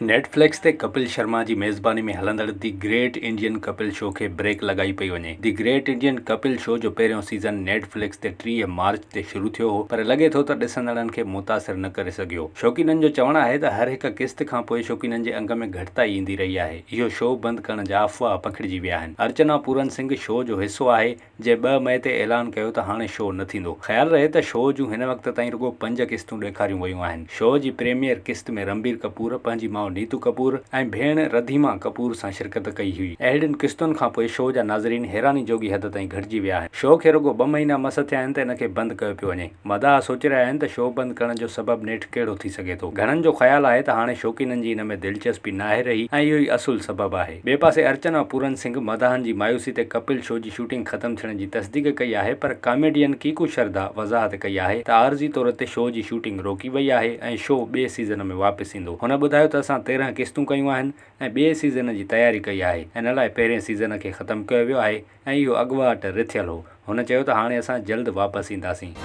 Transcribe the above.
Net فلڪس تي ڪپل شرما جي ميزباني ۾ هلندڙ the great Indian Kapil show کي بريڪ لڳائي پئي وڃي. The great Indian Kapil show جو پهريون سيزن نيٽ فلڪس تي 30 مارچ تي شروع ٿيو هو پر لڳي ٿو ته ڏسندڙن کي متاثر نه ڪري سگهيو. شوقينن جو چوڻ آهي ته هر هڪ قسط کانپوء شوقينن جي انگ ۾ گهٽتائي ايندي رهي آهي. اهو شو بند ڪرڻ جا افواهه پکڙجي ويا آهن. ارچنا پورن سنگهه شو جو حصو آهي. جنهن 2 مئي تي اعلان ڪيو ته هاڻي شو نه ٿيندو. خيال رهي ته شو جون هن وقت تائين رڳو پنج قسطون ڏيکاريون ويون آهن. شو جي پريميئر قسط ۾ رنبير ڪپور پنهنجي ماء نيتو ڪپور ۽ ڀيڻ رڌيما ڪپور سان شرڪت ڪئي هئي. اهڙين قسطن کانپوء شو جا ناظرين حيراني جوڳي حد تائين گهٽجي ويا آهن. شو کي رڳو ٻه مهينا مس ٿيا آهن ته ان کي بند ڪيو پيو وڃي. مداح سوچي رهيا آهن ته شو بند ڪرڻ جو سبب نيٺ ڪهڙو ٿي سگهي ٿو. گهڻن جو خيال آهي ته هاڻي شوقينن جي ان ۾ دلچسپي ناهي رهي ۽ اهو ئي اصل سبب آهي. ٻئي پاسي ارچنا پورن سنگهه مداحن جي مايوسي تي ڪپل شو جي شوٽنگ ختم ٿيڻ جي تصديق ڪئي آهي پر ڪاميڊين ڪيڪو شرڌا وضاحت ڪئي آهي ته عارضي طور تي شو جي شوٽنگ روڪي وئي آهي ۽ شو ٻئي سيزن ۾ واپس ايندو. هن ٻڌايو ته اسان 13 قسطون ڪيون آهن ۽ ٻئي سيزن جي تياري ڪئي آهي ان لاء پهرين سيزن کي ختم ڪيو ويو آهي ۽ اهو اڳواٽ رٿيل هو. هن چيو ته هاڻي اسان جلد واپس اينداسين.